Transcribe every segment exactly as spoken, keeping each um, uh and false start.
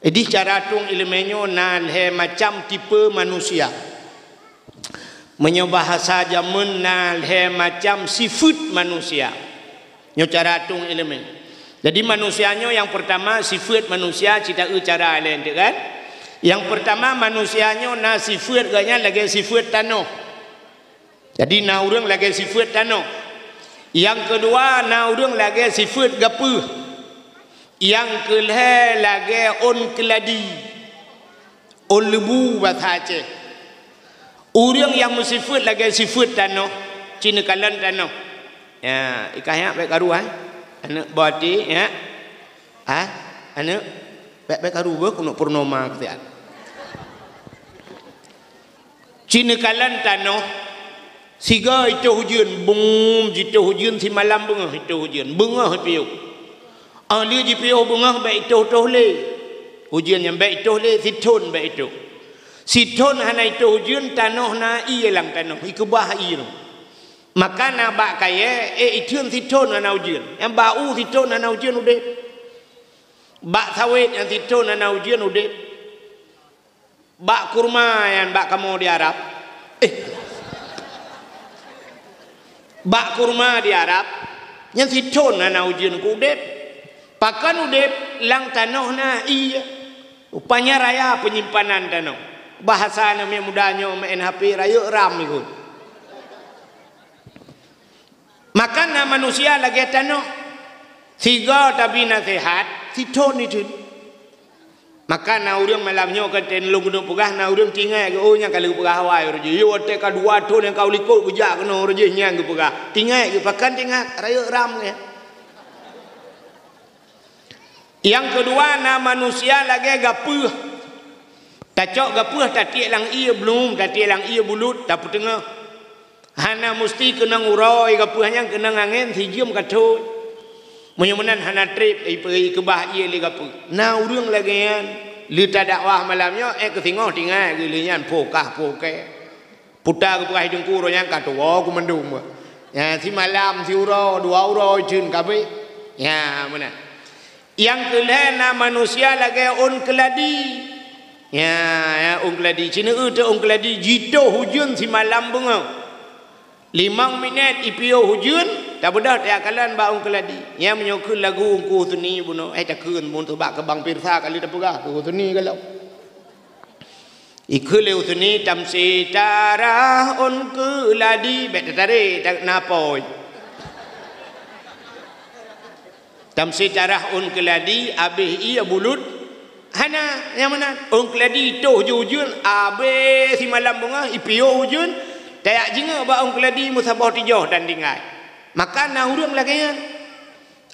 Ideh cara tueng iéleumé nyoe na lhée macam tipe manusia. Meunyoe bahasa jameun na lhée macam sifeuet manusia. Nyoe cara tueng iéleumé. Jadi manusia nyoe nyang peurtama sifeuet manusia cit taeu cara laén teuk kan? Nyang peurtama manusia nyoe na sifeuet geuh nyan lagée sifeuet tanoh. Jadi na ureuëng lagée sifeuet tanoh. Nyang keudua na ureuëng lagée sifeuet gapeuh. Nyang keulhée lagée ôn keuladi. Ôn leubu basa Aceh. Ureuëng nyang meusifeuet lagée sifeuet tanoh, ci neukalon tanoh. Ya, ikah nyak bék karu hai. Aneuëk boh até, ya. Ha? Aneuëk bék bék karu beuh keuneuk purnoma keusian. Ci neukalon tanoh, siga itoh ujeuen, bum, jitoh ujeuen simalam beungoh itoh ujeuen, beungoh ipiôh. Ah, lheueh jipiôh beungoh bék itoh-toh lé. Ujeuen nyan bék itoh lé, sithon bék itoh. Sithon hana itoh ujeuen, tanoh na ié lam tanoh, ikeubah ié nyoe. Maka na bak kayée, ék ithon sithon hana ujeuen. Nyang bak u sithon hana ujeuen udeb. Bak sawét nyang sithon hana ujeuen udeb. Bak kurma nyan bak kamoe di Arab. Eh. Bak kurma di Arab, nyan sithon hana ujeuen keu udeb. Pakon udeb, lam tanoh na ié. Rupanya raya peunyimpanan tanoh. Bahasa aneuk muda nyoe meu'en H P rayeuk RAM ikot. Maka na manusia lagée tanoh, siga tabi naseuhat, sithon iteun. Maka na ureuëng malam nyoe ka teuh lôn keuneuk peugah, na ureuëng tingat geuh, oh, nyang ka lheueh peugah awai uroe jih. Yôh watée ka dua thon nyang ka u likot geujak keunoe uroe jih nyang geupeugah. Tingat geuh, pakon tingat, rayeuk RAM geuh. Nyang keudua na manusia lagée gapeuh. Tacok gapeuh tatiek lam ié blum, tatiek lam ié bulut, tapeuteungoh. Hana musti keunong uroe gapeuh nyan keunong angén sijeuem ka thon. Meunyoe meunan hana treb ipe-, ikeubah ié lé gapeuh. Na ureuëng lagée nyan, lheueh tadakwah malam nyoe, ék keu singoh tingat geuh lheueh nyan pho kah pho kée. Puta geupeugah teungku uroe nyan ka tuwoe keu mandum. Ya, simalam, siuroe, dua uroe, jeuen kabeh. Ya, meunan. Nyang keulhée na manusia lagée ôn keuladi. Ya, ya, ôn keuladi. Ci neueu teuk ôn keuladi, jitoh ujeuen simalam beungoh. Limong minét ipiôh ujeuen, tabeudôh takalon bak ôn keuladi. Nyan meunyoe kheun lagu Teungku Husni bunoe, eh, takheun mun teuh bak keubang pirsa kali tapeugah Teungku Husni galak. Ikheun lé Husni, tamsi tarah ôn keuladi, bék teutarek, ta-, na apui. Tamsi tarah ôn keuladi, abéh ié bulut, hana, nyang meunan. Ôn keuladi toh ju ujeuen, abéh simalam beungoh, ipiôh ujeuen, tajak jingeuk bak ôn keuladi meusaboh tijoh dan tinggai. Maka na ureuëng lagée nyan.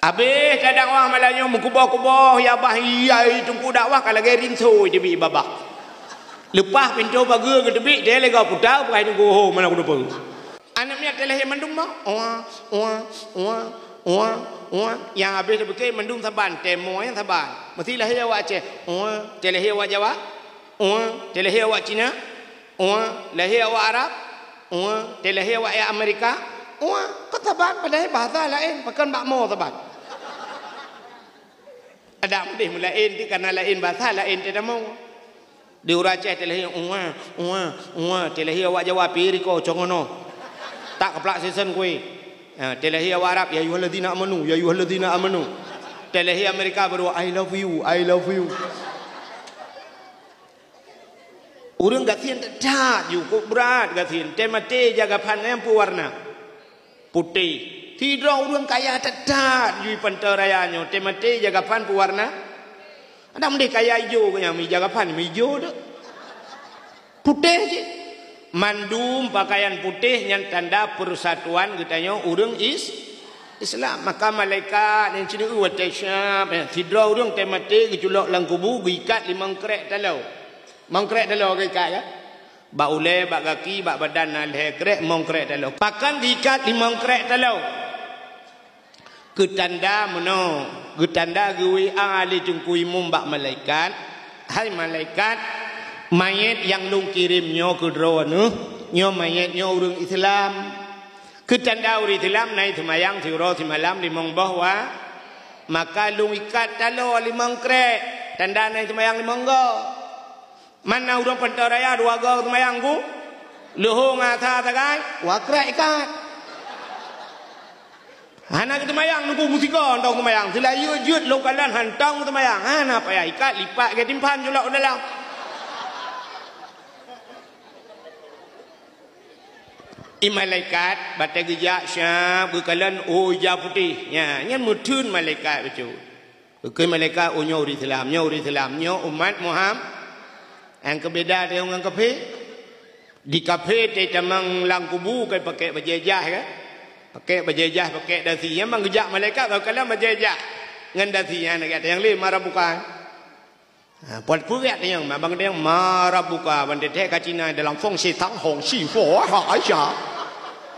Abéh tadakwah malam nyoe meukuboh-kuboh, ya bah, iya, teungku dakwah ka lagée rinso teubiet babah. Leupah pintoe pageue geuteubiet, teuh lé gob puta, bukai teungku ho, mana kudeue. Aneuk miet teuh lahé mandum bah. Oa, oa, oa, oa, oa. Nyang abéh teupike mandum saban, teuh mo nyang saban. Meusti lahé awak Aceh. Oa, teuh lahé awak Jawa. Oa, teuh lahé awak Cina. Oa, lahé awak Arab. Oa, teuh lahé awak Amerika. Oa, kon saban padahai bahasa laén, pakon bak mo saban. Adak meudeh meulaén ti kana laén bahasa laén teuh tamong. Di ureuëng Aceh teuh lahé oa, oa, oa, teuh lahé awak Jawa pih riko congono. Tak keuplak sisen kué. Ha, teuh lahé awak Arab, ya ayyuhalladzina amanu, ya ayyuhalladzina amanu. Teuh lahé Amerika baru, I love you, I love you. Ureuëng gasien that-that ju, kok brat gasien, teuh maté jaga phan nyang peue warna? Putéh. Sidroe ureuëng kaya that-that ju di Pantai Raya nyoe, teuh maté jaga phan peue warna? Adak meudeh kaya ijo geuh nyang meujaga phan meuijo teuk. Putéh cit. Mandum pakaian putéh nyan tanda persatuan geutanyoe ureuëng Is-, Islam. Maka malaikat nyang ci neueu watée syab, ya, sidroe ureuëng teuh maté geuculok lam kubu geuikat limong krék taloe. Limong krék taloe geuikat, ya. Bak ulée, bak gaki, bak badan na lhée krék, limong krék taloe. Pakon geuikat limong krék taloe? Keutanda meunoe, geutanda geu-W A lé Teungku Imum bak malaikat, "Hai malaikat, manyét nyang lôn kirém nyoe keu droeneuh, nyoe manyét nyoe ureuëng Islam." Keutanda ureuëng Islam na seumayang siuroe simalam limong boh wa-, maka lôn ikat taloe limong krék. Tanda na seumayang limong go. Mana ureuëng Pantai Raya dua go seumayang ku? Leuhô ngon asa sagai, wa krek ikat. Hana geuseumayang nunggu musiko tong seumayang. Seulayeue jeuet lôn kalon hantong seumayang. Hana payah ikat, lipat geutimpan julok u dalam. I malaikat batée geujak syab geukalon, oh, ija putéh. Nya, nyan meutheun malaikat bacut. Geukheun malaikat, oh, nyoe ureuëng Islam, nyoe ureuëng Islam, nyoe umat Muham-, nyang keubeda teuh ngon kafé. Di kafé teuh tamong lam kubu kai pakai bajée jah kan? Pakai bajée jah, pakai dasi. Nyang ban geujak malaikat geukalon bajée jah ngon dasi, nyan lagée nyang lé mara bukan. Ha, peue geujak tanyong, abang tanyong, "Ma rabbuka?" Ban teutek ka Cina dalam fong si tang hong si fo, ha, Aisyah.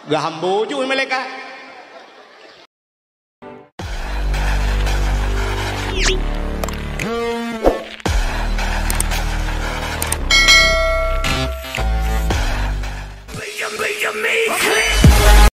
Geuhambo ju malaikat.